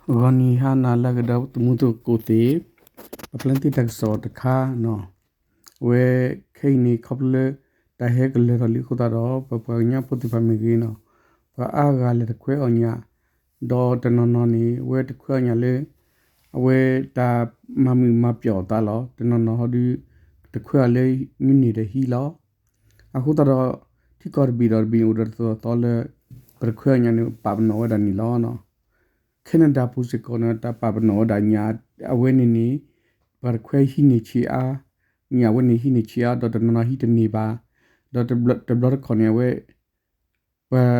ဂီၤနံၤဟါနၤလၢအဂ့ၤ ဒီးသမူသကိးသ့ၣ်, ပပျဲနသ့ၣ်တၢ်ကစီၣ်တခါန့ၣ်, အဝဲခဲအံၤန့ၣ် ခီဖျိလၢ တၢ်ဟဲကလၢၤထီၣ်လံအဃိသတးဒီး ပပှၤကညီဖိသ့ၣ်တဖၣ်မ့ၢ်ဂ့ၤန့ၣ်, ပှၤအါဂၤလဲၤတခွဲအီၣ်ညၣ်, ဒီးတနီၤနီၤန့ၣ် အဝဲတခွဲအီၣ်ညၣ်လၢ အဝဲတၢ်မၤမုာ်မၤပျီၣ်အသးလီၤ. တနီၤနီၤဟီဒုး တခွဲအီၣ်လၢမုၢ်နံၤဒီးဟံးလီၤ. အဃိသတးဒီး ထံကီၢ်တဘ့ၣ်ဒီးတဘ့ၣ်န့ၣ် အိၣ်ဒီးတၢ်သိၣ်တၢ်သီလၢ ပတခွဲအီၣ်ညၣ်န့ၣ် ပာ်ပနီၣ်ဝဲဒၣ်န့ၣ်လီၤ. Canada ပူၤစ့ၢ်ကီးန့ၣ် တၢ်ပာ်ပနီၣ်ဝဲဒၣ်ညၣ်အဝဲန့ၣ်န့ၣ် ပှၤတခွဲဟံးန့ၢ်ဆံးအါ, ညၣ်အဝဲန့ၣ်ဟံးန့ၢ်ဆံးအါ ဒီးတနီၤနီၤဟံးတန့ၢ်ဘၣ်, ဒီးတဘျီတခီၣ်န့ၣ် အဝဲ ပှၤ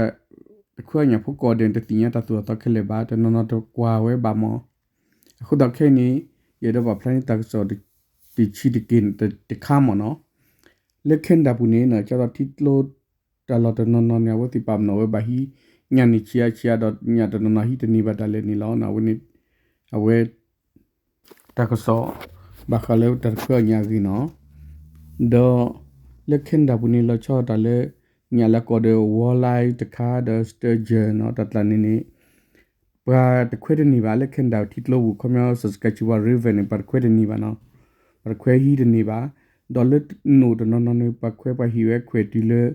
တခွဲအီၣ်ညၣ်ဖိကိးဂၤဒဲးန့ၣ် တသ့ၣ်ညါတၢ်သိၣ်တၢ်သီခဲလၢာ်ဘၣ်, တနီၤနီၤတကွၢ်ဝဲဘၣ်မး. အဃိသတးခဲအံၤန့ၣ် ယအဲၣ်ဒိးပာ်ဖျါန့ၢ်တၢ်ကစီၣ် တဆံးတက့ၢ်တခါမးန့ၣ်, လၢ Canada ပူၤန့ၣ် ကၢ်သိးထံကျိတၢ်လီၢ်တနီၤနီၤန့ၣ် အဝဲသ့ၣ်ပာ်ပနီၣ်ဝဲဘၣ်ဟံးညၣ်န့ၣ်ဆံးအါဆံးအါ ဒီးညၣ်တနီၤနီၤဟံးတန့ၢ်ဘၣ်တၢ်လဲၣ်န့ၣ်လီၤ. အဝဲန့ၣ် အဝဲ တၢ်ကစီၣ် ဘၣ်ဃးလၢတၢ်တခွဲအီၣ်ညၣ်အဂ့ၢ်န့ၣ်, ဒီးလၢ Canada ပူၤန့ၣ် လီၤဆီဒၣ်တၢ်လၢ ညၣ်လၢအကိးဒီး walleye တခါဒီး sturgeon န့ၣ် တၢ်ကျါန့ၣ်န့ၣ် ပှၤတခွဲတန့ၢ်ဘၣ်လၢ Canada ထံကျိပူၤ ခီပညီ Saskatchewan River န့ၣ် ပှၤတခွဲတန့ၢ်ဘၣ်န့ၣ်, ပှၤတခွဲဟံးတန့ၢ်ဘၣ်, ဒီးလၢနိၣ်တနီၤနီၤန့ၣ် ပှၤခွဲပှၤဟံးဝဲခွဲးတုၤလၢ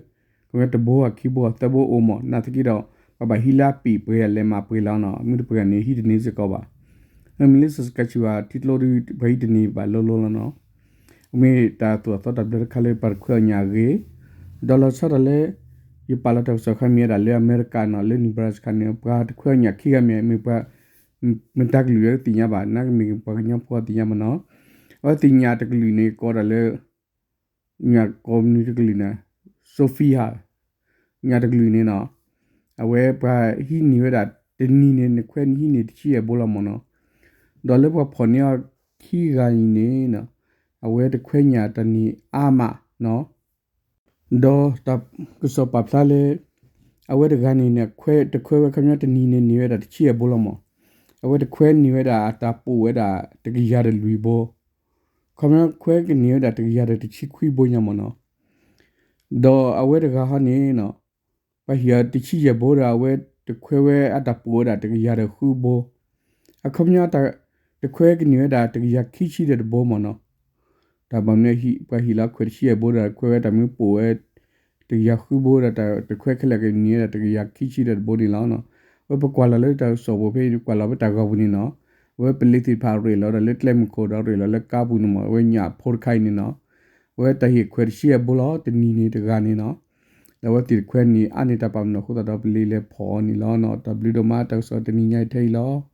ခီပညီတဘိအခံဘိအသၢဘိအိၣ်မး နာ်သက့ဒီး ပှၤဘၣ်ဟံးလၢအပ့ၢ်ပှဲၤအလဲၤမးပှဲၤလီၤန့ၣ် မ့ၢ်တပှဲၤဂၤန့ၣ် ဟံးတန့ၢ်စ့ၢ်ကီးဘၣ်. မ့မ့ၢ်လၢ Saskatchewan ထံကျိဒီး ပှၤဟံးတန့ၢ်ဘၣ်လိၤလိၤလီၤန့ၣ်, မ့ၢ်တၢ်သိၣ်တၢ်သီတၢ်ဘျၢတခါလၢပှၤတခွဲအီၣ်ညၣ်အဂ့ၢ်, ဒီးလီၤဆီဒၣ်တၢ်လၢ ယပာ်လီၤတၢ်ကစီၣ်ခါမ့ၢ်ဝဲဒၣ်လၢအမဲရကၤန့ၣ် လၢ Nebraska န့ၣ် ပှၤတခွဲအီၣ်ညၣ်ခံဂၤမ့ၢ် မ့ၢ်ပှၤ မတၤကလုာ်လၢသ့ၣ်ညါဘၣ် နာ်က့မ့ၢ်ပှၤကညီဖိသ့ၣ်ညါမးန့ၣ်, အဝဲသ့ၣ်ညၣ်တကလုာ်န့ၣ် ကိးဒၣ်လၢ ညၣ်ကိးမနုၤတကလုာ်န့ၣ် Sophia ညၣ်တကလုာ်န့ၣ်န့ၣ်, အဝဲပှၤဟံးန့ၢ်ဝဲဒၣ် တနံၤန့ၣ် နခွဲနဟံးန့ၢ်တဆံယဲၢ်ဘိလီၤမးန့ၣ်, ဒီးလၢပှၤဖီၣ်န့ၢ်အီၤခံဂၤအံၤန့ၣ် အဝဲတခွဲညၣ်တန့ၢ်အါမးန့ၣ်, ဒီးတၢ်ကစီၣ်ပာ်ဖျါလၢ အဝဲတဂၤန့ၣ်န့ၣ် တခွဲဝဲခီပညီတနံၤန့ၣ်န့ၢ်ဝဲဒၣ်တဆံယဲၢ်ဘိလီၤမး, အဝဲတခွဲန့ၢ်ဝဲဒၣ်အတၢ်ပိာ်ဝဲဒၣ်တကယၤတလွံၢ်ဘိ, ခီပညီခွဲကန့ၢ်ဝဲဒၣ်တကယၤဒီးတဆံခွံဘိညါမးန့ၣ်, ဒီးအဝဲတဂၤဟီန့ၣ် ပှၤဟံးအီၤတဆံယဲၢ်ဘိဒီး အဝဲတခွဲဝဲအတၢ်ပိာ်ဝဲဒၣ်တကယၤဒီးဃုဘိ, အခီပညီ တခွဲကန့ၢ်ဝဲဒၣ်တကယၤခံဆံဒီးတဘိမးန့ၣ်, တၢ်ဘၣ်မနုၤပှၤဟံးလီၤခွဲးတဆံယဲၢ်ဘိဒီး ခွဲဝဲတၢ်မ့ၢ်ပိာ်ဝဲ တကယၤဃုဘိဒီး တခွဲခဲလၢာ်ကန့ၢ်ဝဲဒၣ်တကယၤခံဆံဒီးတဘိန့ၣ်လီၤ. အဝဲပကွၢ်လီၤလၢတၢ်ကစီၣ်ပူၤဖဲအံၤ ကွၢ်လီၤဖဲတၢ်ဂီၤပူၤန့ၣ်န့ၣ်, အဝဲပလံၤသ့ၣ်တဖၣ်ရ့ၣ်လီၤဒီးလၢကျဲမုၢ်ခိၣ်ဒီးရ့ၣ်လီၤလၢကါပူၤန့ၣ်မး အဝဲညၣ်အဖိတခါအံၤန့ၣ်န့ၣ်, အဝဲတၢ်ဟ့ၣ်ခွဲးတဆံယဲၢ်ဘိလီၤ တနံၤန့ၣ်တဂၤန့ၣ်န့ၣ်, ဒီးအဝဲသ့ၣ်တခွဲန့ၣ် အါန့ၢ်တၢ်ပာ်ပနီၣ်အဃိသတးဒီး ပလံၤလဲၤဖီၣ်အီၤန့ၣ်လီၤ. တၢ်ဘျုးဒိၣ်မး တၢ်ကစီၣ်တနံၤညါအံၤထဲအံၤလီၤ.